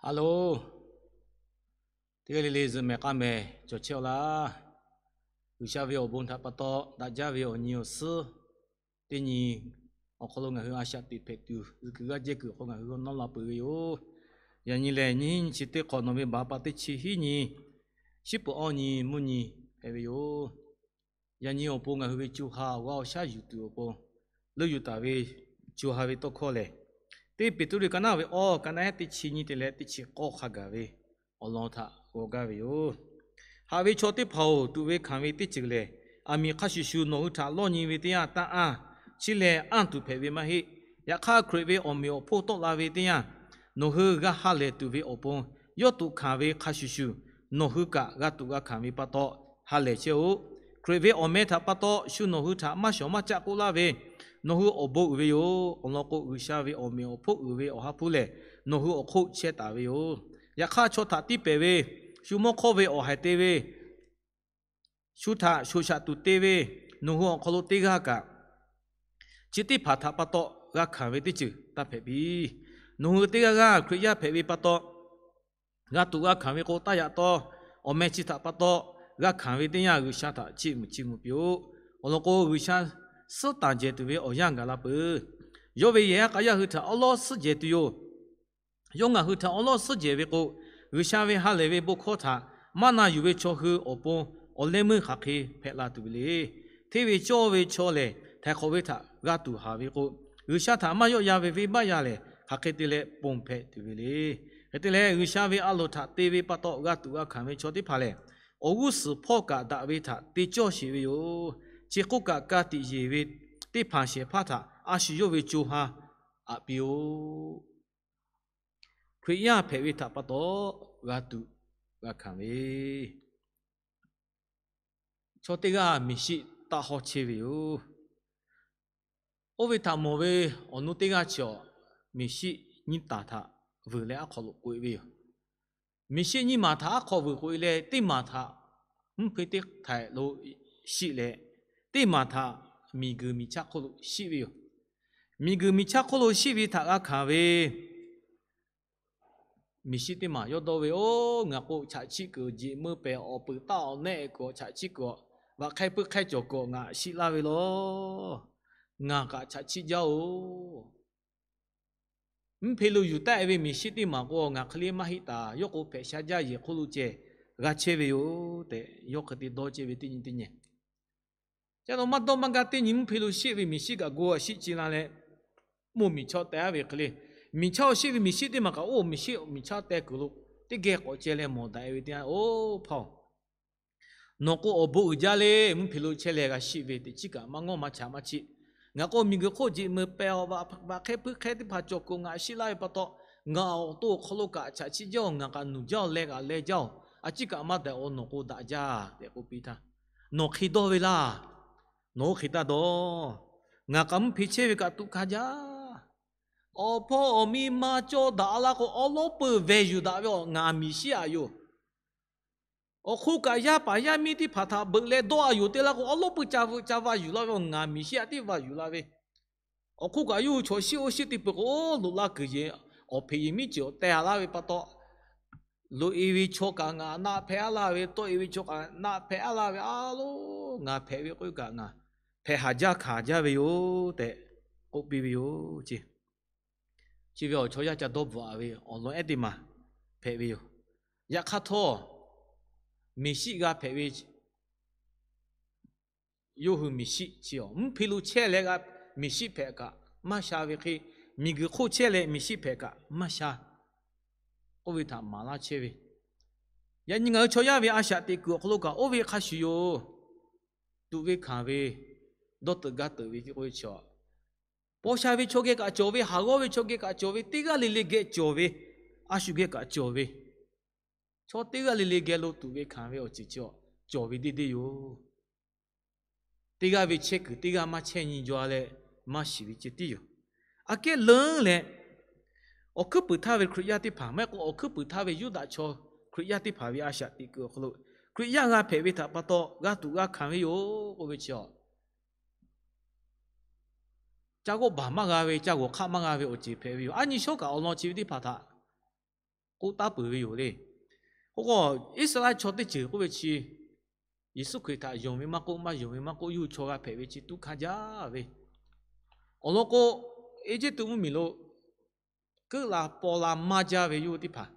Aˬ loˬ, teˇ g'aˇ le le zuhꞈ mehˍ k'a mehˍ cawˬ chehˇ-aw laˇ. G'uiˬsha ve awˬ bon htaꞈ pa taw daꞈ jaˇ ve awˬ nyi awˬ suhˉ, teˇ nyi awˬ hk'aw lo ngaˬ hui a shaꞈ teꞈ hpehꞈ tuˬ, zuhꞈ kuiˬ g'aˇ jehˇ kuiˬ awˬ hk'aw ngaˬ hui g'awˇ nawˉ la peuˬ ve yoˬ. Yaꞈ nyi lehˬ, nyiˇ hinˉ nyiˇ chi teˇ hk'awꞈ nawˬ ve baˬ pa teˇ chi hiˉ nyi, shiˉ peuˬ awˇ nyi mvuhˇ nyi hpehꞈ ve yoˬ. Yaꞈ nyi awˬ pon ngaˬ hui ve co ha awˬ g'aˇ awˬ shaˉ yuˬ tuˬ awˬ pon, leuˆ yuˬ taˍ ve co ha ve tawˇ hkawˇ lehˬ, teˇ Peˍtruˆ ka naˉ ve awˇ, ka naˉ ehˉ teˇ chi nyi te leh teˇ chi k'awˇ hk'a gaˬ ve awˬ lawn htaꞈ g'aw gaˇ ve yoˬ. Haꞈ ve chaw teˇ hpaˍ-oˬ, tuꞈ ve hkanˍ ve teˇ ceuˬ lehˬ, aˬ miˍ hk'a shuˍ shuˍ nawˬ hui htaꞈ lawˇ nyi ve teˇ yanˇ taˇ anˇ, chi lehˬ anˇ tuˬ hpehꞈ ve maˇ heˆ. Yaꞈ hk'aˇ, Hkriꞈ ve awˬ meꞈ awˬ hponˇ tawˆ la ve teˇ yanˇ, nawˬ hui g'a ha lehˬ tuˬ ve awˬ pon, yawˇ tuꞈ hkanˍ ve hk'a shuˍ shuˍ nawˬ hui kaꞈ g'a tuꞈ g'a hkanˍ ve pa taw, ha lehˬ chehˇ-oˆ. Hkriꞈ ve awˬ meh htaꞈ pa taw shu nawˬ hui htaꞈ maˇ shawˍ maˇ caˆ k'oˆ laˇ ve, nawˬ hui awˬ bon uiˍ ve yoˬ. Awˬ lawn k'o, G'uiˬsha ve awˬ meꞈ awˬ hponˇ uiˍ ve Awˬ ha hpu lehˬ, nawˬ hui awˬ hk'oˆ chehˇ taˍ ve yoˬ. Yaꞈ hk'aˇ, chaw htaꞈ tiˇ pehˍ ve, shu mawˇ hk'awˇ ve awˬ haiˬ te ve, shu htaꞈ shoꞈ shaꞈ tuˬ te ve, nawˬ hui awˬ hk'aw lo teˇ g'aˇ kaꞈ chi teˇ hpaˍ htaꞈ pa taw g'a hkanˍ ve teˇ ceuˬ taˇ hpehꞈ piˇ. Nawˬ hui teˇ g'aˇ g'aˇ Hkriꞈ yaˇ hpehꞈ ve pa taw, g'a tuꞈ g'a hkanˍ ve k'o, taˇ yaꞈ taw, awˬ meh chi htaꞈ pa taw g'a hkanˍ ve teˇ yanˇ, G'uiˬsha htaꞈ chiˇ mvuh chiˇ mvuh piˇ-oˆ. Awˬ lawn k'o, G'uiˬsha suhˉ tanˬ jehˬ tuˬ ve awˬ yanˇ gaˬ la peuˬ. Yawˇ ve yehˬ haˉ k'a yaˇ hui htaꞈ awˉ lawˉ suhˉ jehˬ tuˬ yoˬ. Yawˇ ngaˬ hui htaꞈ awˉ lawˉ suhˉ jehˬ ve k'o, G'uiˬsha ve ha lehˬ ve bon hkawˇ htaꞈ maˇ na yuˬ ve chaw hui awˬ pon awˬ leh meuˇ hk'aˬ hk'e hpehꞈ la tuˬ ve le. Hteˇ ve cawˇ ve chaw lehˬ, htaiˍ hk'awꞈ ve htaꞈ g'a tuˬ haˍ ve k'o, G'uiˬsha htaꞈ maˇ yawˆ yan ve venˇbaˆ yaˇ lehˬ, hk'aˬ hk'e te leh ponˬ hpehꞈ tuˬ ve le. Hk'e te leh, G'uiˬsha ve a loˍ htaꞈ te ve pa taw g'a tuꞈ g'a hkanˍ ve chaw teˇ hpaˍ lehˬ, awˬ g'uˇ suhˍ hpawˇ kaꞈ daꞈ ve htaꞈ te cawˇ sheˍ ve yoˬ. Chi hk'oˆ kaꞈ, ka tiꞈ yeˬ ve teˇ hpaˍ shehˍ hpaˇ htaꞈ a shu yawˇ ve co ha aꞈ piˇ-oˆ. Hkriꞈ yaˇ hpehꞈ ve htaꞈ pa taw g'a tuꞈ g'a hkanˍ ve chaw teˇ g'aˇ miˬ shiˆ taˆ hawˇ chehˇ ve yoˬ. Oˇ ve htaꞈ mawˬ ve awˬ nu teˇ g'aˇ chi awˬ, miˬ shiˆ nyiˇ taˍ htaꞈ vuiˬ leh aˉ hk'aw lo k'oꞈ-e ve yoˬ. Miˬ shiˆ nyiˇ maˬ htaꞈ aˉ hk'aw vuiˬ k'oꞈ-e leh, teˇ maˬ htaꞈ mvuhˇ hpe teˇ htaiꞈ lo shiˆ leh, teˇ maˬ htaꞈ miˬguiˬ miˬ chaˇ hk'oˆ lo shiˆ ve yoˬ. Miˬguiˬ miˬ chaˇ hk'oˆ lo shiˆ ve htaꞈ g'a hkanˍ ve miˬ shiˆ teˇ maˬ yawˇ dawˇ ve, Oˇ, ngaˬ k'o chaꞈ chiˆ kuiˬ jeꞈ meuˇ pehˍ, awˬ peuˬ taˆ awˬ nehˆ kuiˬ chaꞈ chiˆ kuiˬ, vaꞈ hk'ehˇ puiˉ hk'ehˇ cawˬ kuiˬ ngaˬ shiˆ laˇ ve law. Ngaˬ kaꞈ chaꞈ chiˆ jaˇ-oˬ. Mvuhˇ hpe lo yuˬ taˆ-e ve miˬ shiˆ teˇ maˬ k'o, ngaˬ hk'e le maˇ heˆ taˍ. Yawˇ k'o, hpehꞈ sha jaˇ yehˬ hk'oˆ lo ceh g'a chehˇ ve yoˬ tehꞈ, yawˇ hk'e te dawˇ ceh ve teˇ nyi teˇ nyi. Ca naw maˇ dawˇ maˇ gaˇ teˇ nyi mvuhˇ hpe lo shiˆ ve miˬ shiˆ kaꞈ gu a shiˆ ci la leh, mvuhˇ miˬ chaˇ teh-a ve hk'e le. Miˬ chaˇ shiˆ ve miˬ shiˆ teˇ maˬ kaꞈ, Oˇ, miˬ shiˆ miˬ chaˇ teh kuiˬ lo teˇ geh k'awꞈ ceh leh mawˬ daꞈ-e ve teˇ yanˇ, Oˇ hpaˇ-oˬ, nawˬ k'o awˬ bon uiˍ jaˇ le. Mvuhˇ hpe lo chehˇ leh g'a shiˆ ve teˇ chiˉ kaꞈ maˇ ngawˇ maˇ chaꞈ maˇ chiˆ. Ngaˬ k'o miˬguiˬ hk'oˆ jeꞈ meuˍ pehˍ-a, vaꞈ hk'ehˇ puiˉ hk'ehˇ teˇ hpaˍ cawˬ kuiˬ ngaˬ shiˆ laˇ ve pa taw, ngaˬ awˬ to awˬ hk'aw lo kaꞈ chaꞈ chiˆ jaˇ-oˬ. Ngaˬ kaꞈ nuˬ jaˇ-oˬ leh kaꞈ leh jaˇ-oˬ. A ciˉ kaꞈ maˇ daꞈ-oˬ. Nawˬ k'o daꞈ jaˇ tehꞈ k'oˆ piˇ htaˇ, Nawˬ hk'e dawˇ ve laˇ. Nawˬ oˇ hk'e taˇ dawˇ. Ngaˬ kaꞈ mvuhˇ hpe chehˇ ve kaꞈ tuꞈ hkanˍ jaˇ. Awˬ hpawˇ awˬ miˇ ma cawˇ daꞈ-a laˇ k'o, awˉ lawˉ peuˬ vehˬ yuˬ daꞈ ve awˬ ngaˬ miˬ shiˆ-a yoˬ. Awˬ hk'oˆ kaꞈ, yaˇ paˍ yaˇ miˇ teˇ hpaˍ htaꞈ beuꞈ leh dawˇ-a yoˬ te laˇ k'o, awˉ lawˉ peuˬ ca veuꞈ ca va yuˬ laˇ ve awˬ ngaˬ miˬ shiˆ-a teˇ va yuˬ la ve, awˬ hk'oˆ kaꞈ, yawˇ hui chaw shiˉ oˇ shiˉ te peuˬ k'o, oˇ loꞈ laˇ kuiˬ yeˬ awˬ hpeꞈ yeˬ miˉ ceuˬ awˬ teh-a laˇ ve pa taw, loꞈ-e ve chaw kaꞈ ngaˬ naˆ hpehˇ-a laˇ ve, tawˆ-e ve chaw kaꞈ naˆ hpehˇ-a laˇ ve, a loˬ, ngaˬ hpehꞈ ve k'oˆ kaꞈ ngaˬ hpehꞈ haˍ jaˇ hkanˍ jaˇ ve yoˬ tehꞈ k'oˆ piˇ ve yoˬ ce. Chi ve awˬ chaw yaˇ ca dawˇ bvuhꞈ-a ve awˬ lawn ehˉ teˇ maˬ hpehꞈ ve yoˬ. Yaꞈ hk'aˇ htawˇ, miˬ shiˆ g'a hpehꞈ ve yawˇ hui miˬ shiˆ chi awˬ mvuhˇ hpe lo chehˇ leh g'a miˬ shiˆ hpehꞈ kaꞈ maˇ sha ve hk'e, miˬguiˬ hk'oˆ chehˇ leh miˬ shiˆ hpehꞈ kaꞈ maˇ sha. Oˇ ve htaꞈ maˍ laˇ chehˇ ve, yaꞈ nyi ngaˬ hui chaw yaˇ ve a shaꞈ teꞈ kuiˬ awˬ hk'aw lo kaꞈ oˇ ve hk'a shuˍ yoˬ. Tuꞈ ve hkanˍ ve, dawˇ teuꞈ gaˇ teuꞈ ve k'oˆ ve chi awˬ, paw sha ve chaw geh kaꞈ cawˬ ve, haˍ g'awˇ ve chaw geh kaꞈ cawˬ ve, teˇ g'aˇ le le geh cawˬ ve, a shu geh kaꞈ cawˬ ve, chaw teˇ g'aˇ le le geh lo tuꞈ ve hkanˍ ve awˬ ceuˬ chi awˬ cawˬ ve deˇ deˇ yoˬ. Teˇ g'aˇ ve chehˇ kuiˬ teˇ g'aˇ maˇ chehˇ nyi jaw leh maˇ shiˍ ve ceh tiˉ yoˬ. Aꞈ kehˉ leuˉ leh, awˬ hkuiˉ puiˍ htaˇ ve Hkriꞈ yaˇ teˇ hpaˍ maˇ heˆ k'o, awˬ hkuiˉ puiˍ htaˇ ve Yuˇdaꞈ chaw Hkriꞈ yaˇ teˇ hpaˍ ve a shaꞈ teꞈ kuiˬ awˬ hk'aw lo, Hkriꞈ yaˇ g'a hpehꞈ ve htaꞈ pa taw g'a tuꞈ g'a hkanˍ ve yoˬ k'oˆ ve chi awˬ, ca g'awˇ baˬ maˇ g'a ve, ca g'awˬ hk'aˆ maˇ g'a ve awˬ ceuˬ hpehꞈ ve yoˬ. Aˉ nyi shawˉ kaꞈ awˬ lawn chi ve teˇ hpaˍ htaꞈ k'oˆ taˉ peuˬ ve yoˬ le. K'o k'o, Iˉsaˍreˍlaˆ chaw teˇ ceuˬ k'oˆ ve chi, Yeˍsuˆ Hkriꞈ htaꞈ yonˍ ve maˇ k'oˆ, maˇ yonˍ ve maˇ k'oˆ, yawˇ hui chaw g'a hpehꞈ ve chi tuˉ hkanˇ jaˇ ve. Awˬ lawn k'o, Eˇjiˇtuꞈ mvuhˇmiˬ lo keuˆ la paw la maˇ jaˇ ve yawˇ hui teˇ hpaˍ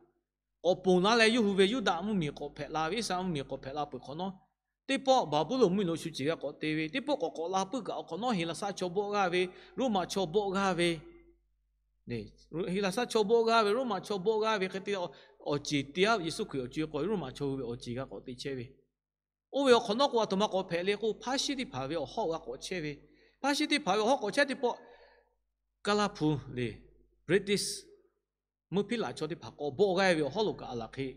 k'awꞈ ponˬ laˇ leh, yawˇ hui ve Yuˇdaꞈ mvuhˇmiˬ k'awꞈ hpehꞈ la ve, Iˉsaˍreˍlaˆ mvuhˇmiˬ k'awꞈ hpehꞈ la peuˬ hk'awꞈ nawˉ, teˇ pawˆ Baˍbuˍlonˍ mvuhˇmiˬ lo shu ceˬ g'a k'awꞈ te ve, teˇ pawˆ k'awꞈ k'awꞈ la puiˉ kaꞈ awˬ hk'awꞈ nawˉ Heˍlaˍsaˆ chaw bawˆ g'aˇ ve, Roˉmaꞈ chaw bawˆ g'aˇ ve, Heˍlaˍsaˆ chaw bawˆ g'aˇ ve, Roˉmaꞈ chaw bawˆ g'aˇ ve hk'e te, awˬ ceˬ te-a, Yeˍsuˆ Hkriꞈ awˬ co-e k'o Roˉmaꞈ chaw hui ve awˬ ceˬ g'a k'awꞈ te chehˇ ve. Oˇ ve awˬ hk'awꞈ nawˉ k'o, aˬ htoꞈ ma k'awꞈ hpehꞈ le k'o, Hpaˇshiˆ teˇ hpaˍ ve awˬ hawˉ g'a k'awꞈ chehˇ ve. Hpaˇshiˆ teˇ hpaˍ ve awˬ hawˉ k'awꞈ chehˇ teˇ pawˆ, Kaˇlaˇhpu le, British meuˇ Hpiˇlaꞈ chaw teˇ hpaˍ k'awꞈ bawˆ g'aˇ ve awˬ hawˉ lo kaꞈ a laˬ hk'e,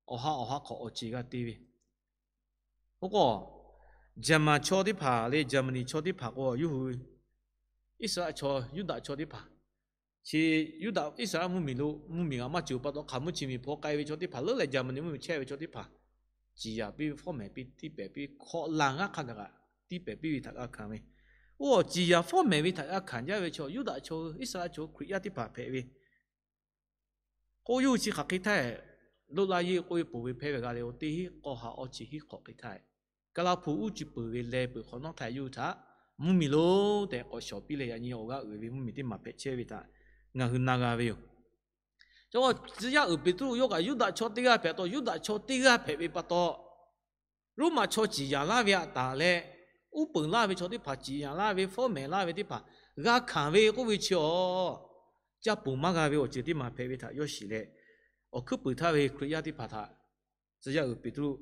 awˬ ha awˬ ha hk'awꞈ awˬ ceˬ g'a te ve. Oˇ k'o, Jaˍmaˍ chaw teˇ hpaˍ le, Jaˍmaˍniˆ chaw teˇ hpaˍ k'o, yawˇ hui Iˉsaˍreˍlaˆ chaw, Yuˇdaꞈ chaw teˇ hpaˍ, chi Yuˇdaꞈ Iˉsaˍreˍlaˆ mvuhˇmiˬ lo mvuhˇmiˬ g'a maˇ cawˬ pa taw, hk'aˬ mvuhˇ chi miˬ hpaw k'ai ve chaw teˇ hpaˍ leuˉ leh, Jaˍmaˍniˆ mvuhˇmiˬ chehˇ ve chaw teˇ hpaˍ ciˍ yanˍ piˇ ve, fawˉ mehˍ piˇ, tiˇ pehˍ piˇ, hkawꞈ laˬ ngaˇ hk'a gaˬ kaꞈ tiˇ pehˍ piˇ ve htaꞈ g'a hkanˍ ve. Oˇ ciˍ yanˍ fawˉ mehˍ ve htaꞈ g'a hkanˍ jaˇ ve chaw, Yuˇdaꞈ chaw, Iˉsaˍreˍlaˆ chaw, Hkriꞈ yaˇ teˇ hpaˍ hpehꞈ ve k'o, yawˇ hui chi hk'aˬ hk'e htaˇ, loˆ laˇ yeˇ k'oˆ ve ponˬ ve hpehˇ ve g'a leh, oˇ teˇ hinˉ k'aw ha awˇ chi hinˉ hk'awꞈ hk'e htaˇ, Kaˇlaˇhpu uˉ cuˇ peuˬ ve leh peuˬ hk'awꞈ nawˉ htaˇ, yawˇ hui htaꞈ mvuhˇmiˬ lo tehꞈ k'awꞈ shawˍ piˇ leh, yaꞈ nyi awˬ g'aˇ uiˍ ve mvuhˇmiˬ teˇ maˬ hpehꞈ chehˇ ve htaꞈ ngaˬ hui na g'a ve yoˬ. Chaw, tcuh yaˇ uiˍ Peˍtruˆ yawˇ kaꞈ Yuˇdaꞈ chaw teˇ g'aˇ hpehꞈ taw, Yuˇdaꞈ chaw teˇ g'aˇ hpehꞈ ve pa taw, Roˉmaꞈ chaw ciˍ yanˍ laˇ ve htaꞈ taˍ leh, uˉ peunˍ laˇ ve chaw teˇ hpaˍ ciˍ yanˍ laˇ ve, fawˉ mehˍ laˇ ve teˇ hpaˍ g'a hkanˍ ve k'oˆ ve chi awˬ, caˇ ponˬ maˇ g'a ve awˬ ceuˬ teˇ maˬ hpehꞈ ve htaꞈ yawˇ shiˍ leh, awˬ hkuiˉ puiˍ htaˇ ve Hkriꞈ yaˇ teˇ hpaˍ htaꞈ tcuh yaˇ uiˍ Peˍtruˆ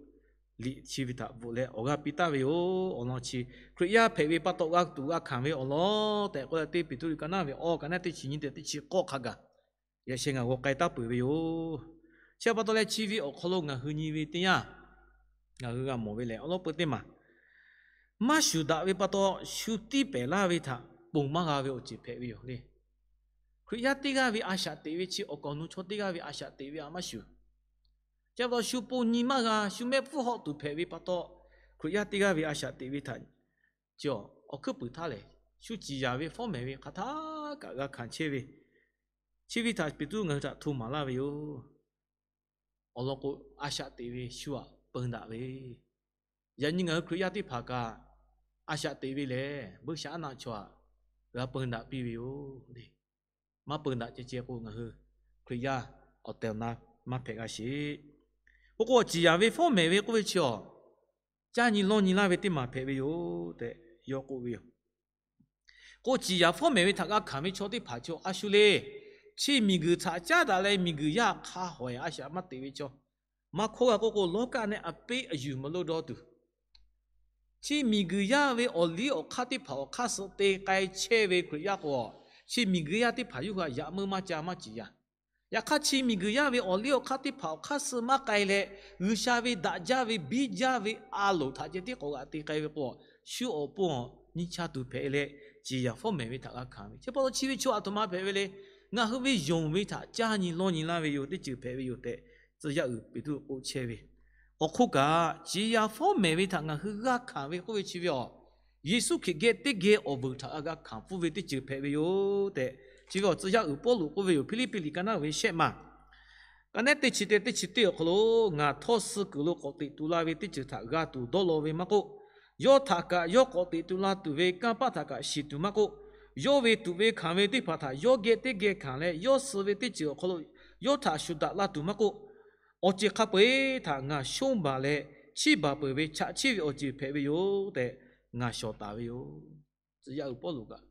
liꞈ chi ve htaꞈ bvuhꞈ leh awˬ g'aˇ piˇ taˍ ve yoˬ. Awˬ lawn chi Hkriꞈ yaˇ hpehꞈ ve pa taw g'a tuꞈ g'a hkanˍ ve awˬ lawn tehꞈ k'oˆ leh, teˇ Peˍtruˆ liꞈ ka naˉ ve awˇ, ka naˉ teˇ chi nyiˇ tehꞈ teˇ chi k'awˇ hk'a gaˬ yaꞈ sheh ngaˬ g'aw k'ai taˍ peuˬ ve yoˬ. Chi pa taw leh, chi ve awˬ hk'aw lo ngaˬ hui nyi ve teˇ yanˇ, ngaˬ hui g'a mawˬ ve lehˬ, awˬ lawn peu teˇ maˬ maˇ shuˍ daꞈ ve pa taw, shu tiˇ pehˍ laˇ ve htaꞈ ponˬ maˇ g'a ve awˬ ceuˬ hpehꞈ ve yoˬ le. Hkriꞈ yaˇ teˇ g'aˇ ve a shaꞈ teꞈ ve chi awˬ kaˍ awˬ nu chaw teˇ g'aˇ ve a shaꞈ teꞈ ve htaꞈ maˇ shuˍ. Chi pa taw shu pon nyi maˇ g'a, shu mehˆ hpfuhˇ hawˆ tuˬ hpehꞈ ve pa taw, Hkriꞈ yaˇ teˇ g'aˇ ve a shaꞈ teꞈ ve htaꞈ chi awˬ hkuiˉ puiˍ htaˇ lehˬ, shu ciˍ yanˍ ve fawˉ mehˍ ve hk'aˬ htaˇ kaꞈ g'a hkanˍ chehˇ ve, chi ve htaꞈ Peˍtruˆ ngaˬ hui htaꞈ hto maˍ laˇ ve yoˬ. Awˬ lawn k'o, a shaꞈ teꞈ ve shu htaꞈ peun daꞈ ve, yaꞈ nyi ngaˬ hui Hkriꞈ yaˇ teˇ hpaˍ kaꞈ a shaꞈ teꞈ ve lehˬ, buiˇshaˆaˉnaˆ chaw htaꞈ g'a peun daꞈ piˇ ve yoˬ le. Maˇ peun daꞈ ceh ceh k'o, ngaˬ hui Hkriꞈ yaˇ awˬ tehˬ awˬ na maˇ hpehꞈ g'a sheˍ. K'o k'o, ciˍ yanˍ ve fawˉ mehˍ ve k'oˆ ve chi awˬ, caˇ nyi lawˇ nyi laˇ ve teˇ maˬ hpehꞈ ve yoˬ tehꞈ yawˇ k'oˆ ve yoˬ. K'o, ciˍ yanˍ fawˉ mehˍ ve htaꞈ g'a hkanˍ ve chaw teˇ hpaˍ chi a shu le, chi miˬguiˬ htaꞈ caˉ daꞈ leh miˬguiˬ yaˇ hk'a hawehˬ a shaꞈ maˇ teꞈ ve chaw, maˇ hkawˇ g'a k'oˆ k'o, lawˇ kaˆ nehˆ a peˆ a yuˬ maˇ loˇ dawˇ tuˬ, chi miˬguiˬ yaˇ ve awˬ liˇ awˬ hk'aˇ teˇ hpaˍ awˬ hk'aˇ suh te k'ai chehˇ ve Hkriꞈ yaˇ k'o, chi miˬguiˬ yaˇ teˇ hpaˍ yawˇ hui htaꞈ yaꞈ meuˇ maˇ ca maˇ ciˍ yanˍ. Yaꞈ hk'aˇ, chi miˬguiˬ yaˇ ve awˬ liˇ awˬ hk'aˇ teˇ hpaˍ awˬ hk'aˇ suh maˇ k'ai leh, G'uiˬsha ve daꞈ jaˇ ve biˇ jaˇ ve a loˍ htaꞈ ceh tiˉ k'awꞈ g'aꞈ te k'ai ve k'o, shu awˬ pon awˬ nyi cha tuˬ hpehꞈ leh, ciˍ yanˍ fawˉ mehˍ ve htaꞈ g'a hkanˍ ve. Chi pa taw chi ve chaw aˬ htoꞈ ma hpehꞈ ve le. Ngaˬ hui ve yonˍ ve htaꞈ caˇ nyi lawˇ nyi laˇ ve yoˬ, teˇ ceuˬ hpehꞈ ve yoˬ tehꞈ, tcuh yaˇ uiˍ Peˍtruˆ k'oˆ chehˇ ve. Awˬ hk'oˆ kaꞈ, ciˍ yanˍ fawˉ mehˍ ve htaꞈ ngaˬ hui g'a hkanˍ ve k'oˆ ve chi ve awˬ, Yeˍsuˆ Hkriꞈ geh teˇ geh awˬ vuiˬ htaꞈ g'a g'a hkanˍ pfuhˇ ve teˇ ceuˬ hpehꞈ ve yoˬ tehꞈ, chi ve awˬ tcuh yaˇ uiˍ Pawˇluꞈ k'oˆ ve yoˬ. Hpiˇliˇpiˆ liꞈ ka naˉ ve shehˆ maˬ, ka naˉ teˇ chi te teˇ chi teˇ awˬ hk'aw lo, ngaˬ htawˇ suh kuiˬ lo k'awꞈ teꞈ tu la ve teˇ ceuˬ htaꞈ g'a tuˬ dawˇ law ve maˇ k'oˆ, yawˇ htaꞈ kaꞈ yawˇ k'awꞈ teꞈ tu la tuˬ ve kanˇ paˆ htaꞈ kaꞈ shiˍ tuˬ maˇ k'oˆ, yawˇ ve tuꞈ ve hkanˍ ve teˇ hpaˍ htaꞈ yawˇ geh teˇ geh hkanˍ leh, yawˇ suh ve teˇ ceuˬ awˬ hk'aw lo yawˇ htaꞈ shuˍ daꞈ la tuˬ maˇ k'oˆ, awˬ ceuˬ hk'a peu-eˬ htaꞈ ngaˬ shonˇ baˬ leh, chiˇ baˬ peuˬ ve chaꞈ chiˇ ve awˬ ceuˬ hpehꞈ ve yoˬ tehꞈ ngaˬ shawˍ taˍ ve yoˬ. Tcuh yaˇ uiˍ Pawˇluꞈ kaꞈ,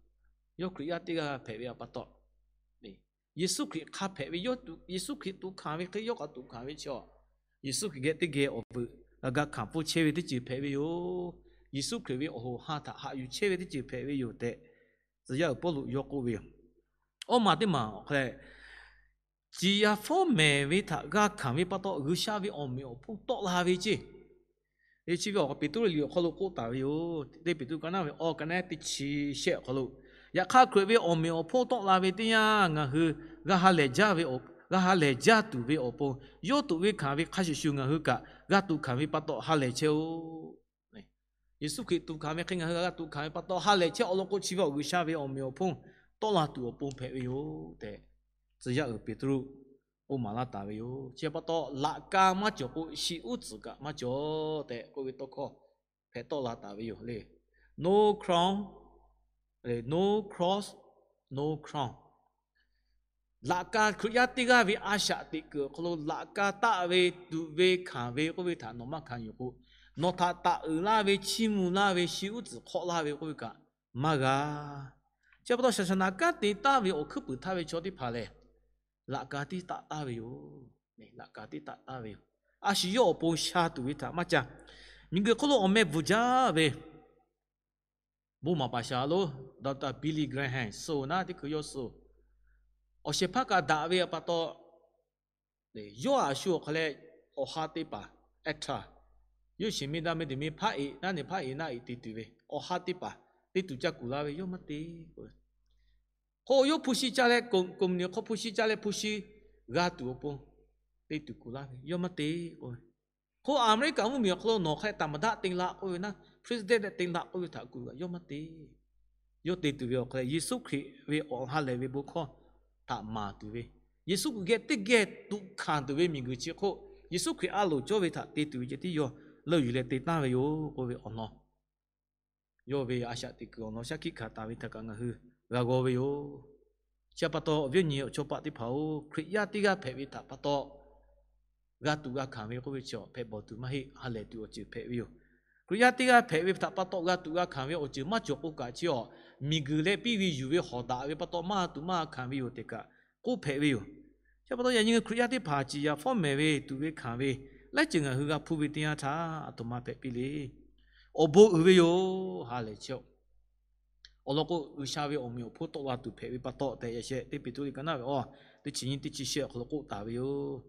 yawˇ Hkriꞈ yaˇ teˇ g'aˇ hpehꞈ ve pa taw, Yeˍsuˆ Hkriꞈ hk'a hpehꞈ ve, Yeˍsuˆ Hkriꞈ tuꞈ hkanˍ ve hk'e yawˇ kaꞈ tuꞈ hkanˍ ve chi awˬ, Yeˍsuˆ Hkriꞈ geh teˇ geh awˬ vuiˬ g'a g'a hkanˍ pfuhˇ chehˇ ve teˇ ceuˬ hpehꞈ ve yoˬ. Yeˍsuˆ Hkriꞈ ve awˬ hoꞈ ha htaꞈ haꞈ yuˬ chehˇ ve teˇ ceuˬ hpehꞈ ve yoˬ tehꞈ, tcuh yaˇ uiˍ Pawˇluꞈ yawˇ k'oˆ ve yoˬ. Awˇ maˬ teˇ maˬ awˬ hk'aw leh, ciˍ yanˍ fawˉ mehˍ ve htaꞈ g'a hkanˍ ve pa taw, G'uiˬsha ve awˬ meꞈ awˬ hponˇ tawˆ la ve ceˇ. Chi ve awˬ Peˍtruˆ liꞈ awˬ hk'aw lo k'oˆ taˍ ve yoˬ. Teˇ Peˍtruˆ ka naˉ ve awˇ, ka naˉ teˇ chi shehˆ awˬ hk'aw lo, yaꞈ hk'aˇ Hkriꞈ ve awˬ meꞈ awˬ hponˇ tawˆ la ve teˇ yanˇ, ngaˬ hui g'a ha lehˬ jaˇ ve awˬ, g'a ha lehˬ jaˇ tuˬ ve awˬ pon, yawˇ tuꞈ ve hkanˍ ve hk'a shuˍ shuˍ ngaˬ hui kaꞈ g'a tuꞈ hkanˍ ve pa taw ha lehˬ chehˇ-oˆ. Yeˍsuˆ Hkriꞈ tuꞈ hkanˍ ve hk'e ngaˬ hui g'a tuꞈ hkanˍ ve pa taw ha lehˬ chehˇ awˬ lawn k'o, chi ve awˬ G'uiˬsha ve awˬ meꞈ awˬ hponˇ tawˆ la tuˬ awˬ pon hpehꞈ ve yoˬ tehꞈ, tcuh yaˇ uiˍ Peˍtruˆ k'oˆ maˍ laˇ taˍ ve yoˬ. Chi pa taw, laꞈ ka maˇ cawˬ k'o, shi uˉ tcuhˍ kaꞈ maˇ cawˬ tehꞈ k'oˆ ve tawˇ hkawˇ hpehꞈ tawˆ la taˍ ve yoˬ le. No crown, no cross, no crown. Laꞈ ka, Hkriꞈ yaˇ teˇ g'aˇ ve a shaꞈ teꞈ kuiˬ awˬ hk'aw lo laꞈ ka taˆ ve, tuꞈ ve, hkanˍ ve k'oˆ ve htaꞈ nawˬ maˇ hkanˍ yuˬ k'o, nawˬ htaꞈ taꞈ uiˍ laˇ ve, chiˇ mvuh laˇ ve, shi uˉ tcuhˍ hk'awˆ laˇ ve k'oˆ ve kaꞈ maˇ g'a. Chi pa taw, shaˍ shaˍ naˍ kanˉ te taˍ ve awˬ hkuiˉ puiˍ htaˇ ve chaw teˇ hpaˍ lehˬ, laꞈ ka tiˉ taˆ taˍ ve yoˬ. Laꞈ ka tiˉ taˆ taˍ ve yoˬ. A shu yawˇ awˬ pon sha tuˬ ve htaꞈ maˇ ca. Miˬguiˬ hk'oˆ lo awˬ meh bvuhˬ jaˇ ve bon maˍ paˍ shaˍ lo, Doctor Billy Graham suh naˉ teˇ hkui yawˇ suh, awˬ shehˍ hpaˇ kaꞈ daꞈ ve pa taw, yawˇ a shu awˬ hk'aw leh awˬ ha teˇ paˍ, actor, yawˇ shiˍ mi daꞈ mi teˇ miˬ hpaˇ eꞈ naˉ neˬ hpaˇ eꞈ naˉ eꞈ te tuˬ ve, awˬ ha teˇ paˍ te tuˬ ca kuˬ laˇ ve, yawˇ maˇ te k'o ve. K'o yawˇ hpu shi caˇ leh, koꞈ mvuhˇ miˬ hk'aw hpu shi caˇ leh hpu shi g'a tuˬ awˬ pon te tuˬ kuˬ laˇ ve, yawˇ maˇ te k'o ve. K'o Aˍmeˍriˆkaˍ mvuhˇ miˬ awˬ hk'aw lo nawˬ hk'e taˍ maˍ daꞈ te laꞈ k'oˆ ve naˉ, president te laꞈ k'oˆ ve htaꞈ kuˬ kaꞈ yawˇ maˇ te. Yawˇ te tuˬ ve awˬ hk'aw leh, Yeˍsuˆ Hkriꞈ ve awˬ ha lehˬ ve bon hkawˇ htaꞈ maˍ tuˬ ve, Yeˍsuˆ Hkriꞈ geh teˇ geh tuꞈ hkanˍ tuˬ ve miˬguiˬ chi hk'oˆ, Yeˍsuˆ Hkriꞈ a loˍ cawˇ ve htaꞈ te tuˬ ve ceh tiˉ yawˇ leuˆ yuˬ leh te taˍ ve yoˬ k'oˆ ve awˬ lawn, yawˇ ve a shaꞈ teꞈ kuiˬ awˬ lawn shaˉ hkiˆ hkanˍ taˍ ve htaꞈ kaꞈ ngaˬ hui g'a g'aw ve yoˬ. Chi pa taw, awˬ viˉ awˬ nyi awˬ chawˇ paˆ teˇ hpaˍ-oˬ, Hkriꞈ yaˇ teˇ g'aˇ hpehꞈ ve htaꞈ pa taw, g'a tuꞈ g'a hkanˍ ve k'oˆ ve chi hpehꞈ bawˬ tuˬ maˇ heˆ, ha lehˬ tuˬ awˬ ceuˬ hpehꞈ ve yoˬ. Hkriꞈ yaˇ teˇ g'aˇ hpehꞈ ve htaꞈ pa taw g'a tuꞈ g'a hkanˍ ve awˬ ceuˬ maˇ cawˬ k'o kaꞈ, chi awˬ miˬguiˬ leh piˇ ve yuˬ ve hawˍ daꞈ ve pa taw maˇ tuꞈ maˇ hkanˍ ve yoˬ tehꞈ kaꞈ k'oˆ hpehꞈ ve yoˬ. Chi pa taw, yaꞈ nyi Hkriꞈ yaˇ teˇ hpaˍ ciˍ yanˍ fawˉ mehˍ ve tuꞈ ve hkanˍ ve laiˉ ceuˬ ngaˬ hui g'a hpuˇ ve teˇ yanˇ htaˇ, aˬ htoꞈ ma hpehꞈ piˇ le. Awˬ bon uiˍ ve yoˬ, ha lehˬ chehˇ-oˆ. Awˬ lawn k'o, G'uiˬsha ve awˬ meꞈ awˬ hponˇ tawˆ la tuˬ hpehꞈ ve pa taw tehꞈ, yaꞈ sheh teˇ Peˍtruˆ liꞈ ka naˉ ve awˬ teˇ chi nyiˇ teˇ chi shehˆ awˬ hk'aw lo k'oˆ taˍ ve yoˬ.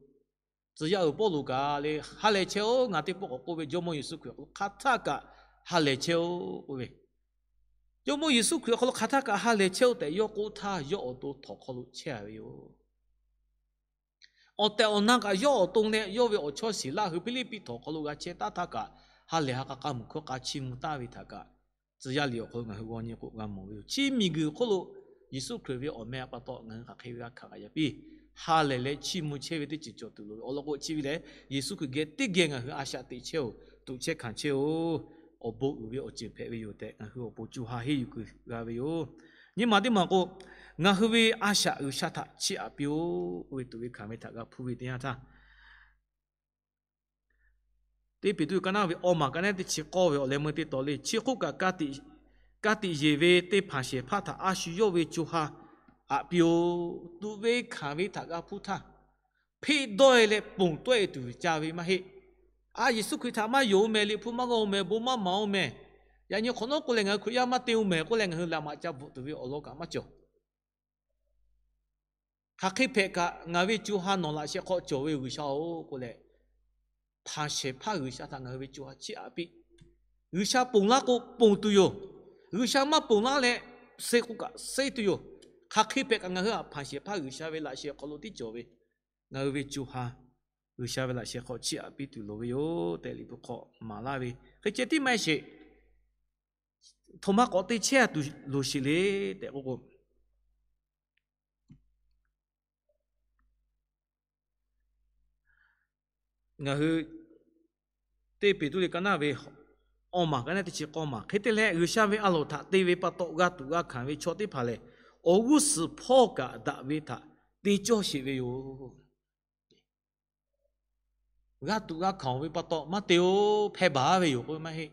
Tcuh yaˇ uiˍ Pawˇluꞈ kaꞈ le, ha lehˬ chehˇ-oˆ, ngaˬ teˇ pawˆ k'awꞈ k'oˆ ve, Jawˇmawˇ Yeˍsuˆ Hkriꞈ awˬ hk'aw lo hk'a htaˇ kaꞈ ha lehˬ chehˇ-oˆ k'oˆ ve. Jawˇmawˇ Yeˍsuˆ Hkriꞈ awˬ hk'aw lo hk'a htaˇ kaꞈ ha lehˬ chehˇ-oˆ tehꞈ yawˇ k'oˆ htaˇ, yawˇ awˬ to htawnˍ hk'aw lo chehˇ ve yoˬ. Awˬ tehˬ awˬ na kaꞈ yawˇ awˬ to leh yawˇ ve awˬ chawˇ shiˍ laˇ hui Hpiˇliˇpiˆ htawnˍ hk'aw lo g'a chehˇ taˉ htaˇ kaꞈ, ha lehˬ ha k'a k'a mvuhˬ hkawˇ k'a chiˇ mvuh taˍ ve htaꞈ kaꞈ, tcuh yaˇ liꞈ awˬ hk'aw lo ngaˬ hui g'aw nyi k'o g'a mawˬ ve yoˬ. Chi miˬguiˬ hk'oˆ lo Yeˍsuˆ Hkriꞈ ve awˬ meh pa taw ngaˬ hui hk'aˬ hk'e ve g'a hkanˍ g'a yaꞈ piˇ, ha lehˬ leh chiˇ mvuh chehˇ ve teˇ ceuˬ cawˬ tuˬ loˍ ve awˬ lawn k'o, chi ve lehˬ Yeˍsuˆ Hkriꞈ geh teˇ geh ngaˬ hui a shaꞈ teꞈ chehˇ-oˬ, tuꞈ chehˇ hkanˍ chehˇ-oˬ, awˬ bon uiˍ ve awˬ ceuˬ hpehꞈ ve yoˬ tehꞈ ngaˬ hui awˬ pon co ha henˇ yuˬ kuiˬ g'a ve yoˬ. Nyi ma teˇ maˬ k'o, ngaˬ hui ve a shaꞈ G'uiˬsha htaꞈ chiˇ aꞈ piˇ-oˆ k'oˆ ve tuꞈ ve hkanˍ ve htaꞈ g'a hpuˇ ve teˇ yanˇ htaˇ, teˇ Peˍtruˆ ka naˉ ve awˇ maˬ ka naˉ teˇ chi k'awˇ ve awˬ leh meuˇ teˇ taw le, chi hk'oˆ kaꞈ ka tiꞈ yeˬ ve teˇ hpanˍ shehˍ hpaˇ htaꞈ a shu yawˇ ve co ha aꞈ piˇ-oˆ. Tuꞈ ve hkanˍ ve htaꞈ g'a hpuˇ htaˇ, hpeˆ dawˇ-e leh ponˬ tawˆ-e tuˬ ca ve maˇ heˆ. A, Yeˍsuˆ Hkriꞈ htaꞈ maˇ yonˍ-oˬ mehˍ, liꞈ hpu maˇ g'awˇ-oˬ mehˍ, bon maˇ maˍ-oˬ mehˍ, yaꞈ nyi hk'awꞈ nawˉ k'oˆ leh ngaˬ hui Hkriꞈ yaˇ maˇ te-oˬ mehˍ k'oˆ leh ngaˬ hui laꞈ maꞈ ca bvuhꞈ tuˬ ve awˬ lawn kaꞈ maˇ cawˬ. Hk'aˬ hk'e hpehꞈ kaꞈ ngaˬ ve co ha nawˬ laꞈ sheh hk'aw cawˬ ve G'uiˬsha-oˬ k'oˆ leh, hpanˍ shehˍ hpaˇ G'uiˬsha htaꞈ ngaˬ hui ve co ha chiˇ aꞈ piˇ. G'uiˬsha ponˬ laˇ k'o ponˬ tuˬ yoˬ. G'uiˬsha maˇ ponˬ laˇ leh, suh k'o kaꞈ suh tuˬ yoˬ. Hk'aˬ hk'e hpehꞈ kaꞈ ngaˬ hui htaꞈ hpanˍ shehˍ hpaˇ G'uiˬsha ve laꞈ sheh hk'aw lo tiˉ cawˬ ve, ngaˬ hui ve co ha G'uiˬsha ve laꞈ sheh hk'aw chiˇ aꞈ piˇ tuˬ loˍ ve yoˬ tehꞈ liꞈ hpu hk'aw maˍ laˇ ve hk'e ceh tiˉ maˇ heˆ sheˍ. Htoꞈ ma k'awꞈ te chehˇ tuˬ loˍ sheˍ le tehꞈ k'oˆ k'o, ngaˬ hui teˇ Peˍtruˆ liꞈ ka naˉ ve awˇ maˬ ka naˉ teˇ chi k'awˇ maˬ, hk'e te leh G'uiˬsha ve a loˍ htaꞈ te ve pa taw g'a tuꞈ g'a hkanˍ ve chaw teˇ hpaˍ lehˬ, awˬ g'uˇ suhˍ hpawˇ kaꞈ daꞈ ve htaꞈ te cawˇ sheˍ ve yoˬ. G'a tuꞈ g'a hkanˍ-oˬ ve pa taw maˇ te-oˬ hpehˇ baˬ ve yoˬ k'oˆ ve maˇ heˆ.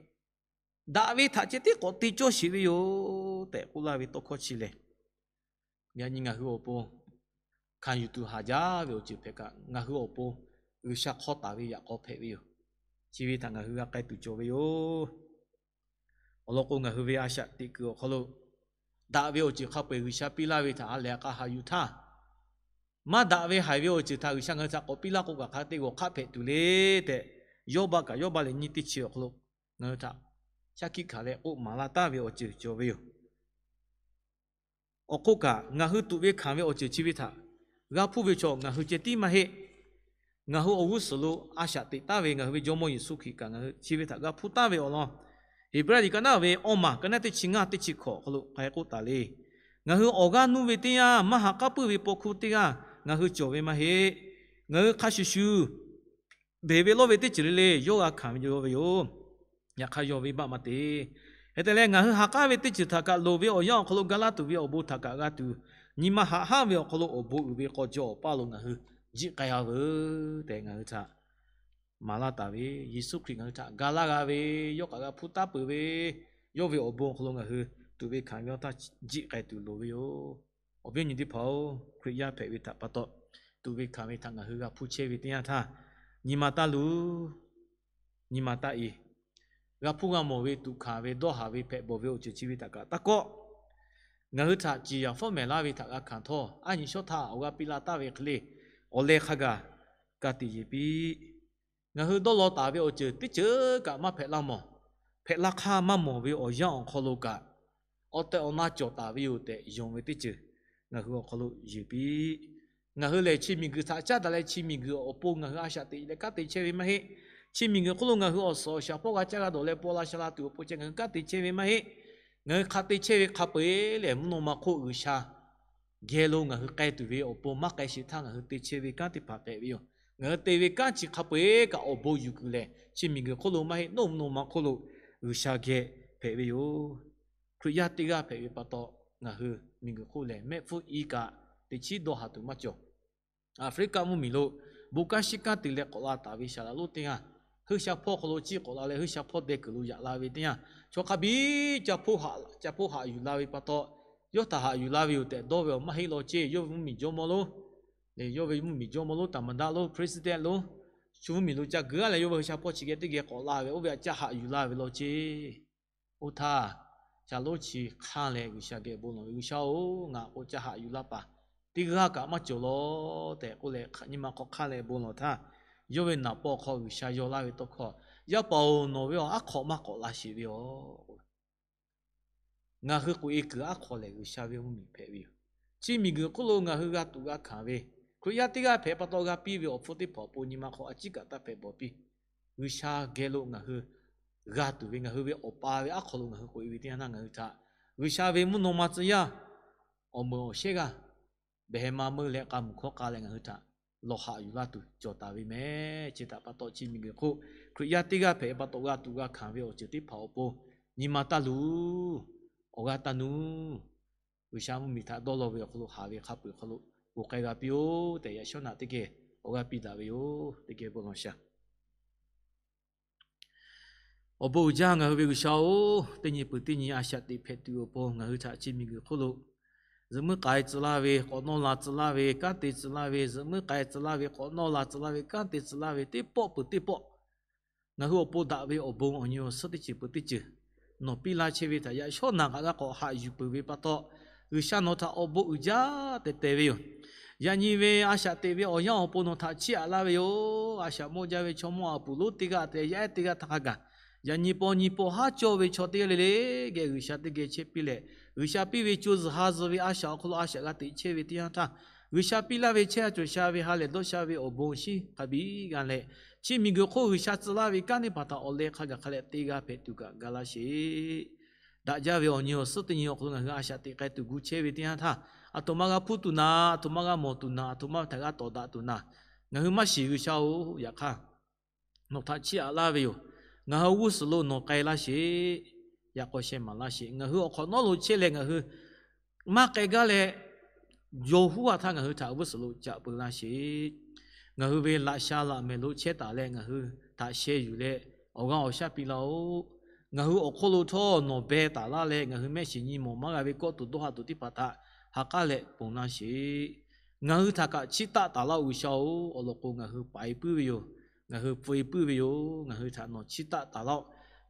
Daꞈ ve htaꞈ ceh tiˉ k'awꞈ te cawˇ sheˍ ve yoˬ tehꞈ k'oˆ laˇ ve tawˇ hkawˇ chi lehˬ, yaꞈ nyi ngaˬ hui awˬ pon hkanˍ yuˬ tuˬ haˍ jaˇ ve awˬ ceuˬ hpehꞈ kaꞈ, ngaˬ hui awˬ pon G'uiˬsha hk'aw taˍ ve yaꞈ k'aw hpehꞈ ve yoˬ. Chi ve htaꞈ ngaˬ hui g'a k'ai tuˬ cawˬ ve yoˬ. Awˬ lawn k'o, ngaˬ hui ve a shaꞈ teꞈ kuiˬ awˬ hk'aw lo daꞈ ve awˬ ceuˬ hk'a peu-eˬ G'uiˬsha piˇ laˇ ve htaꞈ ha lehˬ k'a haꞈ yuˬ htaˇ, maˇ daꞈ ve haiˬ ve awˬ ceuˬ htaꞈ G'uiˬsha ngaˬ hui htaꞈ k'awꞈ piˇ laˇ k'o kaꞈ hk'a te g'awˬ hk'aˆ hpehꞈ tuˬ le tehꞈ, Yawˇbaˆ kaꞈ Yawˇbaˆ lehˬ nyiˇ teˇ chi awˬ hk'aw lo ngaˬ hui htaꞈ shaˉ hkiˆ hkanˍ leh k'oˆ maˍ laˇ taˍ ve awˬ ceuˬ cawˬ ve yoˬ. Awˬ hk'oˆ kaꞈ, ngaˬ hui tuꞈ ve hkanˍ ve awˬ ceuˬ chi ve htaꞈ g'a hpuˇ ve chaw ngaˬ hui ceh tiˉ maˇ heˆ. Ngaˬ hui awˬ g'uˇ suhˍ lo a shaꞈ teꞈ taˍ ve ngaˬ hui ve Jawˇmawˇ Yeˍsuˆ Hkriꞈ kaꞈ ngaˬ hui chi ve htaꞈ g'a hpuˇ taˍ ve awˬ lawn, Heˍbrehˇ liꞈ ka naˉ ve awˇ maˬ ka naˉ teˇ chi ngaˇ teˇ chi hkawꞈ hk'aw lo k'ai k'oˆ taˍ le. Ngaˬ hui awˬ g'aˇ nuˇ ve teˇ yanˇ, maˇ haꞈ k'aˉ puiˇ ve paw hkuˇ teˇ g'aˇ ngaˬ hui cawˬ ve maˇ heˆ. Ngaˬ hui hk'a shuˍ shuˍ beˬ ve lawˇ ve teˇ ceuˬ le le yawˇ g'a hkanˍ ve yoˬ ve yoˬ. Yaꞈ hk'aˇ yawˇ venˇbaˆ maˇ te. Hk'e te leh, ngaˬ hui ha k'aˉ ve teˇ ceuˬ htaꞈ kaꞈ loˍ ve awˬ yanˇ awˬ hk'aw lo ga laˇ tuˬ ve awˬ bon htaꞈ kaꞈ g'a tuˬ, nyi ma haꞈ hanˉ ve awˬ hk'aw lo awˬ bon uiˍ ve k'aw jaw awˬ paˇ lo ngaˬ hui jiˆ k'ai-a veuˬ tehꞈ ngaˬ hui htaꞈ maˍ laˇ taˍ ve, Yeˍsuˆ Hkriꞈ ngaˬ hui htaꞈ ga laˇ g'a ve, yawˇ kaꞈ g'a hpuˇ taˉ peuˬ ve, yawˇ ve awˬ bon awˬ hk'aw lo ngaˬ hui tuꞈ ve hkanˍ ve awˬ htaˇ jiˆ k'ai tuˬ loˍ ve yoˬ. Awˬ viˉ awˬ nyi teˇ hpaˍ-oˬ, Hkriꞈ yaˇ hpehꞈ ve htaꞈ pa taw, tuꞈ ve hkanˍ ve htaꞈ ngaˬ hui g'a hpuˇ chehˇ ve teˇ yanˇ htaˇ, nyi ma taˇ luˬ, nyi ma taˇ i, g'a hpuˇ g'a mawˬ ve, tuꞈ hkanˍ ve, dawˇ haˍ ve, hpehꞈ bawˬ ve awˬ ceuˬ chi ve htaꞈ kaꞈ taˇ kawˆ. Ngaˬ hui htaꞈ ciˍ yanˍ fawˉ mehˍ laˇ ve htaꞈ g'a hkanˍ htawˇ, a nyi shawˉ htaˇ awˬ g'aˇ piˇ laˇ taˍ ve hk'e le, awˬ leh hk'a gaˬ ka tiꞈ yeˬ piˇ. Ngaˬ hui dawˇ law taˍ ve awˬ ceuˬ teˇ ceuˬ kaꞈ maˇ hpehꞈ laˇ mawˬ. Hpehꞈ laˇ hk'aˇ maˇ mawˬ ve awˬ yanˇ awˬ hk'aw lo kaꞈ, awˬ tehˬ awˬ na cawˬ taˍ ve yoˬ tehꞈ yonˍ ve teˇ ceuˬ ngaˬ hui awˬ hk'aw lo yeˬ piˇ. Ngaˬ hui lehˬ chi miˬguiˬ htaꞈ caˉ daꞈ leh, chi miˬguiˬ awˬ pon ngaˬ hui a shaꞈ teꞈ leh kanˉ te chehˇ ve maˇ heˆ. Chi miˬguiˬ hk'oˆ lo ngaˬ hui awˬ suhˍ awˬ shaˍ hpawˇ g'a caˇ g'a dawˬ leh paw la sha la tuˬ awˬ pon ceh ngaˬ hui kanˉ te chehˇ ve maˇ heˆ. Ngaˬ hui hk'a te chehˇ ve hk'a peu-eˬ lehˬ, mvuhˇ naw ma hk'oˆ G'uiˬsha geh lo ngaˬ hui k'ai tuˬ ve awˬ pon maˇ k'ai sheˍ htaˇ, ngaˬ hui te chehˇ ve kanˉ teˇ hpaˍ hpehꞈ ve yoˬ. Ngaˬ hui te ve kanˉ chi hk'a peu-eˬ kaꞈ awˬ bon yuˬ kuiˬ lehˬ, chi miˬguiˬ hk'oˆ lo maˇ heˆ, mvuhˇ naw ma hk'oˆ lo G'uiˬsha geh hpehꞈ ve yoˬ. Hkriꞈ yaˇ teˇ g'aˇ hpehꞈ ve pa taw, ngaˬ hui miˬguiˬ hk'oˆ lehˬ mehˆ hpfuhˇ i kaꞈ teꞈ chiˉ dawˇ haˍ tuˬ maˇ cawˬ. Aˍfriˆkaˆ mvuhˇmiˬ lo bon kanˉ shiˉ kanˉ te leh k'awꞈ la taˍ ve saˍ laꞈ lonˉ teˇ g'aˇ, hui sha hpawˇ hk'aw lo ciˇ k'awꞈ la leh, hui sha hpawˇ deh kuiˬ lo yaꞈ la ve teˇ yanˇ, chaw hk'a biˇ ca hpoˆ haꞈ yuˬ la ve pa taw, yawˇ htaꞈ haꞈ yuˬ la ve yoˬ tehꞈ dawˇ ve awˬ maˇ heˆ law ceˇ. Yawˇ ve mvuhˇmiˬ jawˇmawˇ lonˉ, yawˇ ve mvuhˇmiˬ jawˇmawˇ lonˉ, ธรรมดา lonˉ, president lonˉ, shu mvuhˇmiˬ lo ca geu-a leh yawˇ ve hui sha hpawˇ chi geh teˇ geh k'awꞈ la ve, oˇ ve htaꞈ ca haꞈ yuˬ la ve law ceˇ. Oˇ htaˇ, saˍ laꞈ lonˉ chi hk'anˇ leh G'uiˬsha geh bon lawˬ ve, G'uiˬsha-oˬ, ngaˬ k'o ca haꞈ yuˬ laˇ paˍ teˇ g'aˇ kaꞈ maˇ cawˬ law tehꞈ k'oˆ leh, nyi ma hk'aw hk'anˇ leh bon lawˬ htaˇ, yawˇ ve naˍ paw hk'aw G'uiˬsha yaw laˇ ve tawˇ hkawˇ, Yaˇ paˍ-oˬ, nawˬ ve awˬ aˉ hk'awꞈ maˇ k'awꞈ la sheˍ ve yoˬ. Ngaˬ hui k'oꞈ-e kuiˬ aˉ hk'awꞈ lehˬ, G'uiˬsha ve mvuhˇmiˬ hpehꞈ ve yoˬ. Chi miˬguiˬ hk'oˆ lo ngaˬ hui g'a tuꞈ g'a hkanˍ ve, Hkriꞈ yaˇ teˇ g'aˇ hpehꞈ pa taw g'a piˇ ve awˬ hpfuhˇ teˇ hpaˍ awˬ pon nyi ma hk'aw a ciˉ kaꞈ taˇ hpehꞈ bawˬ piˇ. G'uiˬsha geh lo ngaˬ hui g'a tuˬ ve, ngaˬ hui ve awˬ pa ve aˉ hk'aw lo ngaˬ hui k'oꞈ-e ve teˇ yanˇ htaˇ, ngaˬ hui htaꞈ G'uiˬsha ve mvuhˇ naw ma tcuh yaˇ awˬ meuꞈ awˬ shehˉ g'aˇ behˬ ma meuˇ leh k'a muˬ hkawˇ k'a leh ngaˬ hui htaꞈ lawˬ haꞈ yuˬ laˇ tuˬ cawˬ taˍ ve mehˍ. Chi htaꞈ pa taw, chi miˬguiˬ hk'oˆ Hkriꞈ yaˇ teˇ g'aˇ hpehꞈ pa taw g'a tuꞈ g'a hkanˍ ve awˬ ceuˬ teˇ hpaˍ awˬ pon nyi ma taˇ luˬ. Awˬ g'aˇ taˇ nuˇ. G'uiˬsha mvuhˇmiˬ htaꞈ dawˇ law ve awˬ hk'aw lo haˍ ve hk'a peu-eˬ hk'aw lo poˬ k'ai g'a piˇ-oˬ tehꞈ, yaꞈ shawˉ naꞈ teˇ geh awˬ g'aˇ piˇ daꞈ ve yoˬ. Teˇ geh bon lawˬ shaˍ. Awˬ bon uiˍ jaˇ ngaˬ hui ve G'uiˬsha-oˬ, teˇ nyi peuˬ teˇ nyi a shaꞈ teꞈ hpehꞈ tuˬ awˬ pon ngaˬ hui htaꞈ chi miˬguiˬ hk'oˆ lo zuhꞈ muiˉ k'ai tcuh laˇ ve, k'awꞈ nawˇ la tcuh laˇ ve, kanˉ te tcuh laˇ ve, zuhꞈ muiˉ k'ai tcuh laˇ ve, k'awꞈ nawˇ la tcuh laˇ ve, kanˉ te tcuh laˇ ve, teˇ pawˆ peuˬ teˇ pawˆ ngaˬ hui awˬ pon daꞈ ve awˬ bon awˬ nyi awˬ suhˉ teˇ ceuˬ peuˬ teˇ ceuˬ nawˬ piˇ laˇ chehˇ ve htaꞈ yaꞈ shawˉ naꞈ kaꞈ g'a k'awꞈ haꞈ yuˬ peuˬ ve pa taw, G'uiˬsha nawˬ htaꞈ awˬ bon uiˍ jaˇ tehꞈ te ve yoˬ. Yaꞈ nyi ve a shaꞈ teꞈ ve awˬ yanˇ awˬ pon nawˬ htaꞈ chiˇ aꞈ laˇ ve yoˬ. A shaꞈ mawˇ jaˇ ve chaw mawˇ aˬ puˍ lonˉ teˇ g'aˇ tehꞈ, yaˇ ehˉ teˇ g'aˇ htaˇ hk'a gaˬ, yaꞈ nyi paw nyi paw haˉ cawˇ ve chaw teˇ g'aˇ le le geh G'uiˬsha teˇ geh chehˇ piˇ leh, G'uiˬsha piˇ ve co zuhˬ ha zuhˬ ve a shaꞈ awˬ hk'aw lo a shaꞈ g'a teꞈ chehˇ ve teˇ yanˇ htaˇ, G'uiˬsha piˇ laˇ ve chehˇ sha cawˬ sha ve ha lehˬ dawˇ sha ve awˬ bon shinˉ hk'a biˇ g'a leh, chi miˬguiˬ hk'oˆ G'uiˬsha tcuh laˇ ve kanˉ teˇ hpaˍ htaꞈ awˬ leh hk'a gaˬ hk'a leh te g'a hpehꞈ tuˬ kaꞈ ga laˇ sheˍ. Daꞈ jaˇ ve awˬ nyi awˬ suhˉ teˇ nyi awˬ hk'aw lo ngaˬ hui a shaꞈ teꞈ k'ai tuˬ gu chehˇ ve teˇ yanˇ htaˇ, aˬ htoꞈ ma g'a hpuˇ tuˬ naˍ, aˬ htoꞈ ma g'a mawˬ tuˬ naˍ, aˬ htoꞈ ma htaꞈ g'a tawˍ daꞈ tuˬ naˍ, ngaˬ hui maˇ shiˍ G'uiˬsha-oˬ. Yaꞈ hk'aˇ, nawˬ htaꞈ chiˇ aꞈ laˇ ve yoˬ. Ngaˬ hui g'uˇ suhˍ lo nawˬ k'ai laˇ sheˍ. Yaꞈ k'aw sheh maˍ laˇ sheˍ. Ngaˬ hui awˬ hk'awꞈ nawˉ lo chehˇ leh ngaˬ hui maˇ k'ai gaˇ leh, yaw huˉ a htaˇ ngaˬ hui htaꞈ g'uˇ suhˍ lo caꞈ peu laˇ sheˍ. Ngaˬ hui ve laꞈ sha laꞈ mehˍ lo chehˇ taˍ leh ngaˬ hui htaꞈ sheh yuˬ leh awˬ g'aˇ awˬ shaˉ piˇ laˇ-oˆ. Ngaˬ hui awˬ hk'oˆ lo htawˇ nawˬ beh taˍ laˇ leh, ngaˬ hui mehˆ shiˍ nyi mawˬ maˇ g'a ve kawˆ tuˬ dawˇ haˍ tuˬ teˇ hpaˍ htaꞈ ha k'aˉ leh ponˬ laˇ sheˍ. Ngaˬ hui htaꞈ kaꞈ chiˇ taˆ taˍ laˇ-oˆ G'uiˬsha-oˬ. Awˬ lawn k'o, ngaˬ hui paiˍ puiˉ ve yoˬ. Ngaˬ hui pfuhˍ puiˉ ve yoˬ. Ngaˬ hui htaꞈ nawˬ chiˇ taˆ taˍ laˇ-oˆ.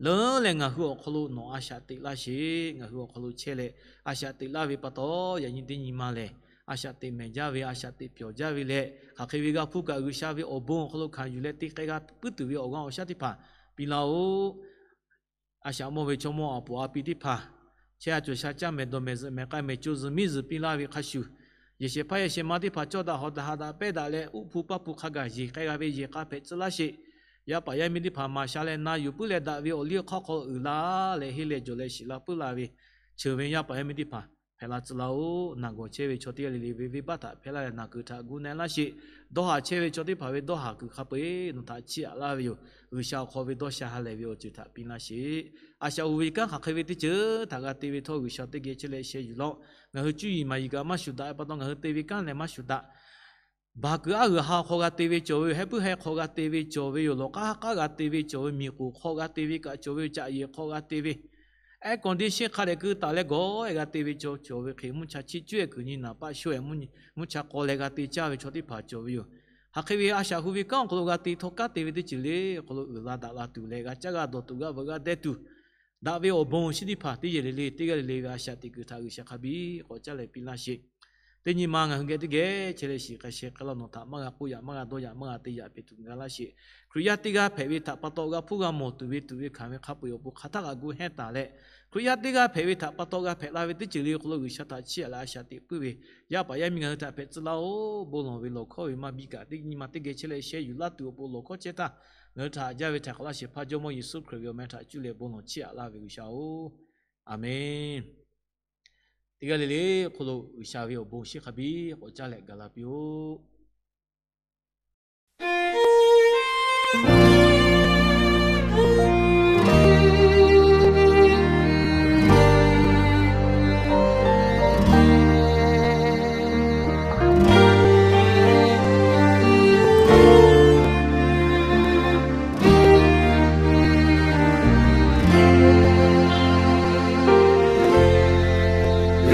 Leuˉ leh ngaˬ hui awˬ hk'aw lo nawˬ a shaꞈ teꞈ laˇ sheˍ. Ngaˬ hui awˬ hk'aw lo chehˇ leh a shaꞈ teꞈ laˇ ve pa taw, yaꞈ nyi teˇ nyi ma lehˬ, a shaꞈ teꞈ mehˍ jaˇ ve, a shaꞈ teꞈ pyawˬ jaˇ ve leh, hk'aˬ hk'e ve g'a hpuˇ kaꞈ G'uiˬsha ve awˬ bon awˬ hk'aw lo hkanˍ yuˬ leh te k'ai g'a puiˉ tuˬ ve awˬ g'aˇ awˬ shaˉ teˇ hpaˍ piˇ laˇ-oˆ. A shaꞈ mawˇ ve chaw mawˇ aˬ puˍ a pi teˇ hpaˍ, chehˇ a cawˬ sha caˇ mehˍ dawˬ mehˍ zuhꞈ mehˍ k'ai mehˍ co zuhꞈ miˉ zuhꞈ piˇ laˇ ve hk'a shuˍ, yehˬ shehˍ hpaˇ yehˬ shehˍ ma teˇ hpaˍ cawˇ daꞈ hawˍ daꞈ haꞈ daꞈ pehˇ daꞈ leh, uˉ hpu paˇ hpu hk'a gaˬ yeˬ k'ai g'a ve yeˬ k'a hpehꞈ tcuh laˇ sheˍ. Yaˇ paˍ yaˇ miˇ teˇ hpaˍ maˍ sha leh na yuˬ puiˉ leh daꞈ ve awˬ liˇ awˬ hk'aˇ hk'aw uiˍ la leh henˇ leh jawˬ leh shiˍ la puiˉ la ve, cheuˬ ve yaˇ paˍ yaˇ miˇ teˇ hpaˍ hpehꞈ la tcuh laˇ-oˆ. Naˬ gawˬ chehˇ ve chaw teˇ g'aˇ le le ve venˇbaˆ htaꞈ hpehˇ laˇ leh naˬ kuiˬ htaꞈ gu na-e laˇ sheˍ. Dawˇ haˍ chehˇ ve chaw teˇ hpaˍ ve dawˇ haˍ kuiˬ hk'a peu-eˬ nawˬ htaꞈ chiˇ aꞈ laˇ ve yoˬ. G'uiˬsha awˬ hk'aw ve dawˇ sha ha lehˬ ve awˬ ceuˬ htaꞈ piˇ laˇ sheˍ. A shaꞈ hu ve kanˉ hk'aˬ hk'e ve teˇ ceuˬ htaꞈ g'a te ve htawˇ, G'uiˬsha teˇ geh chehˇ leh sheh yuˬ laˇ-oˆ. Ngaˬ hui cuˇ yiˍ maˍ yiˍ kaꞈ maˇ shuˍ daꞈ ve pa taw, ngaˬ hui te ve kanˉ lehˬ maˇ shuˍ daꞈ. Baˬ kuiˬ aˉ g'uiˬ ha hk'aw g'a te ve cawˬ ve yoˬ. Heh puiˉ heh hk'aw g'a te ve cawˬ ve yoˬ. Lawˬ k'aˉ haˉ k'aˉ g'a te ve cawˬ ve, miˬ k'oˍ hk'aw g'a te ve kaꞈ cawˬ ve yoˬ. Caꞈ yehˬ hk'aw g'a te ve, air condition hk'a dehꞈ keu taˍ leh gawˬ-e g'a te ve cawˬ ve hk'e, mvuhˇ cha chiˇ cuˇ-e kuiˬ nyi naˍ paˆ sho-e, mvuhˇ cha k'aw leh g'a te caˇ ve chaw teˇ hpaˍ cawˬ ve yoˬ. Hk'aˬ hk'e ve a shaꞈ hu ve kanˉ awˬ hk'aw lo g'a te htawˇ, kanˉ te ve teˇ ceuˬ le awˬ hk'aw lo uiˍ la daꞈ la tuˬ leh g'a caˇ g'a dawˬ tuˬ g'a veuꞈ g'a deh tuˬ, daꞈ ve awˬ bon awˬ shinˉ teˇ hpaˍ teˇ yehˬ le le teˇ g'aˇ le le ve a shaꞈ teꞈ kuiˬ htaꞈ G'uiˬsha hk'a biˇ k'awꞈ caˇ leh piˇ laˇ sheˍ. Teˇ nyi ma ngaˬ hui geh teˇ geh chehˇ leh shiˍ k'ai sheh k'ai laˇ, nawˬ htaꞈ maˇ g'a k'oˆ yaꞈ, maˇ g'a dawˇ yaꞈ, maˇ g'a te yaꞈ pehˍ tuˬ g'a laˇ sheˍ. Hkriꞈ yaˇ teˇ g'aˇ hpehꞈ ve htaꞈ pa taw g'a hpuˇ g'a mawˬ tuˬ ve tuꞈ ve hkanˍ ve hk'a peu-eˬ awˬ pon hk'aˬ htaˇ kaꞈ gu hehnˇ taˍ leh, Hkriꞈ yaˇ teˇ g'aˇ hpehꞈ ve htaꞈ pa taw g'a hpehꞈ la ve teˇ ceuˬ le awˬ hk'aw lo G'uiˬsha htaꞈ chiˇ aꞈ leh a shaꞈ teꞈ puiˉ ve yaˇ paˍ yaˇ miˇ ngaˬ hui htaꞈ hpehꞈ tcuh laˇ-oˆ. Bon lawˬ ve lawˬ hkawˇ ve maˇ biˇ kaꞈ, teˇ nyi ma teˇ geh chehˇ leh sheh yuˬ laˇ tuˬ awˬ pon lawˬ hkawˇ chehˇ htaˇ, ngaˬ hui htaꞈ haꞈ jaˇ ve htaꞈ hk'aˬ laˇ shehˍ hpaˇ Jawˇmawˇ Yeˍsuˆ Hkriꞈ ve awˬ meh htaꞈ cuˇ leh bon lawˬ chiˇ aꞈ laˇ ve G'uiˬsha-oˬ, Aˍmenˇ. Teˇ g'aˇ le le hk'oˆ lo G'uiˬsha ve awˬ bon awˬ shinˉ hk'a biˇ k'awꞈ caˇ leh gaˬ la piˇ-oˆ.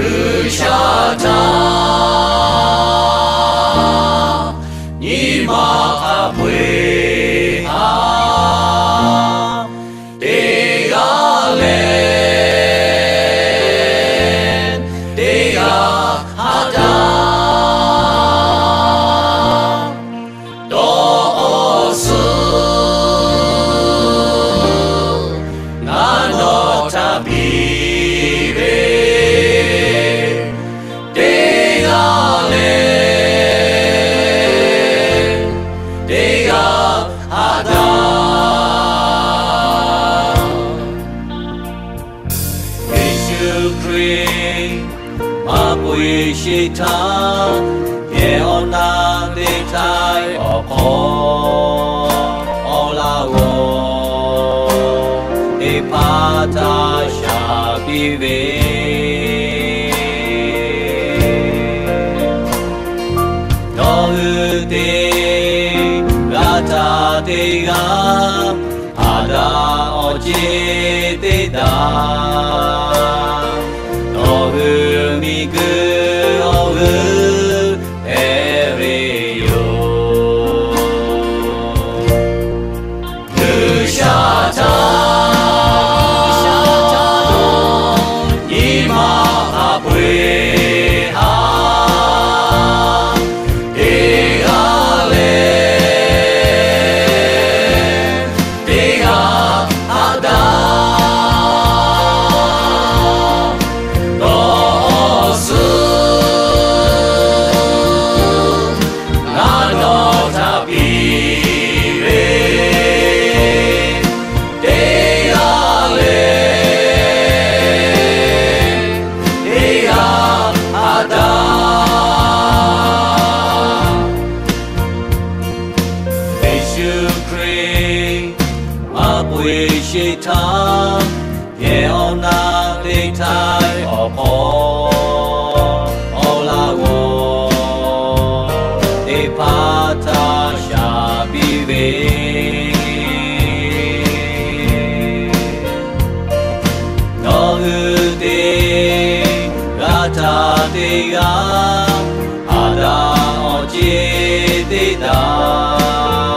G'uiˬsha htaꞈ nyi ma hk'a peu-eˬ htaꞈ teˇ g'aˇ leh teˇ g'aˇ haꞈ daꞈ. Dawˇ awˬ suhˍ ngaˬ nawˬ htaꞈ piˇ ve, teˇ g'aˇ leh teˇ g'aˇ haꞈ daꞈ. Yeˍsuˆ Hkriꞈ maˇ pawꞈ sheˍ htaˇ, yehˬ awˬ na te htaiˍ awˬ hk'aw awˬ laꞈ g'awˬ teˇ hpaˍ htaꞈ shaˍ piˇ ve, nawˬ hui teˇ g'aˇ htaꞈ teˇ g'aˇ haꞈ daꞈ awˬ ceˇ teˇ daꞈ, nawˬ hui miˬguiˬ awˬ g'euˆ hpehꞈ ve yoˬ. G'uiˬsha htaꞈ nyi ma hk'a peu-eˬ htaꞈ teˇ g'aˇ leh teˇ g'aˇ haꞈ daꞈ. Dawˇ suhˍ ngaˬ nawˬ htaꞈ piˇ ve, teˇ g'aˇ leh teˇ g'aˇ haꞈ daꞈ. Yeˍsuˆ Hkriꞈ maˇ pawꞈ sheˍ htaˇ, yehˬ awˬ na te htaiˍ awˬ hk'aw awˬ laꞈ g'awˬ teˇ hpaˍ htaꞈ shaˍ piˇ ve, nawˬ hui teˇ g'aˇ htaꞈ teˇ g'aˇ haꞈ daꞈ awˬ ceˇ teˇ daꞈ,